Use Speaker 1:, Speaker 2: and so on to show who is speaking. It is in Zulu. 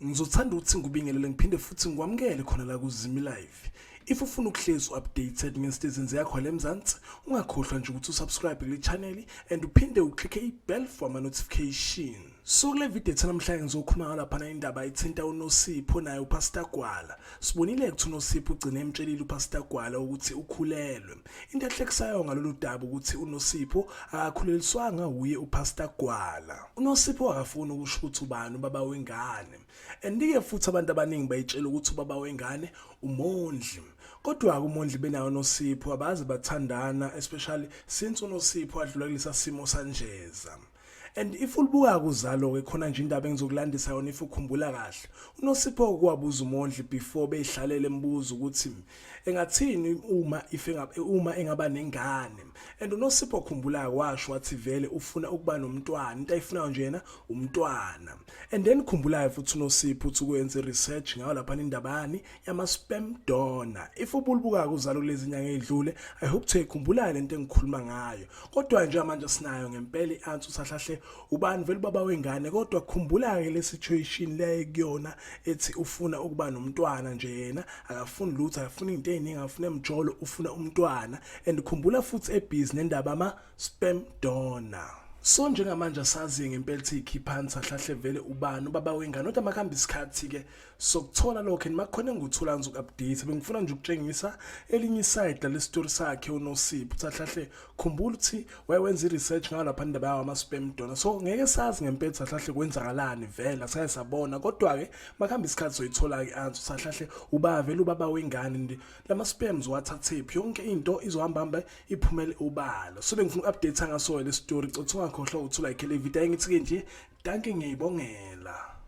Speaker 1: Ngizothanda ukuthi ngikubingelele ngiphinde futhi ngikwamukele khona la kuZimi Live. If ufuna ukuhlezi updated ngezinto ezenzeka khona eMzansi, ungakhohlwa nje ukuthi usubscribe kule channel and uphinde uclicke i-bell for ama notification. So kule video ethu namhlanje ngizokhuluma ngalaphana indaba ethinta uNosipho naye uPastor Gwala. Sibonile ukuthi uNosipho ugcine emtshelile uPastor Gwala ukuthi ukhulelwe. Into ehlekisayo ngalolu daba ukuthi uNosipho akakhuleliswanga wuye uPastor Gwala. UNosipho akafuni ukusho ukuthi ubani ubaba wengane. And-ke futhi abantu abaningi bayitshela ukuthi ubaba wengane uMondli. Kodwa-ke uMondli benayo uNosipho abaze bathandana especially since uNosipho adlula kulesa simo sanjeza. And if ulibuka kuzalo ke khona nje indaba engizokulandisa yona if ukhumbula kahle. UNosipho kwabuza uMondli before beyihlalele embuzo ukuthi engathini uma if uma engaba nengane. And uNosipho khumbula kwasho wathi vele ufuna ukuba nomntwana into ayifunayo nje yena umntwana. And then khumbulayo futhi uNosipho uthi ukwenza research ngayo lapha indaba yani yama sperm donor. If ubulibuka kuzalo kulezi nyanga ezidlule I hope to ikhumbula lento engikhuluma ngayo. Kodwa nje manje sinayo ngempela i-answer usahlahle ubani vele ubaba wengane kodwa khumbula ke le situation le kuyona ethi ufuna ukuba nomntwana nje yena akafuni lutho akafuni into eziningi akafuni emjolo ufuna umntwana and khumbula futhi ebhizi nendaba ama sperm donor. So njengamanje asazi ngempela ukuthi ikhiphansi ahlahle vele ubani ubaba wengane kodwa makuhamba isikhathi ke sokuthola lokho and makukhona engikuthola ngizoku-update. Bengifuna nje ukutshengisa elinye iside lale story sakhe uNosipho uthi ahlahle khumbula ukuthi wayewenza i-research ngayo lapha indaba yawo ama-sperm donor, so ngeke sazi ngempela ukuthi ahlahle kwenzakalani vele asake sabona. Kodwa-ke makuhamba isikhathi soyithola-ke i-answer ukuthi ahlahle uba vele ubaba wengane and lama-sperms wathathephi, yonke into izohamba hamba iphumele ubala. So bengifuna uku-update ngaso le story. Cotha ungakhohlwa ukuthi ulike le video. Engithi-ke nje danke, ngiyayibongela.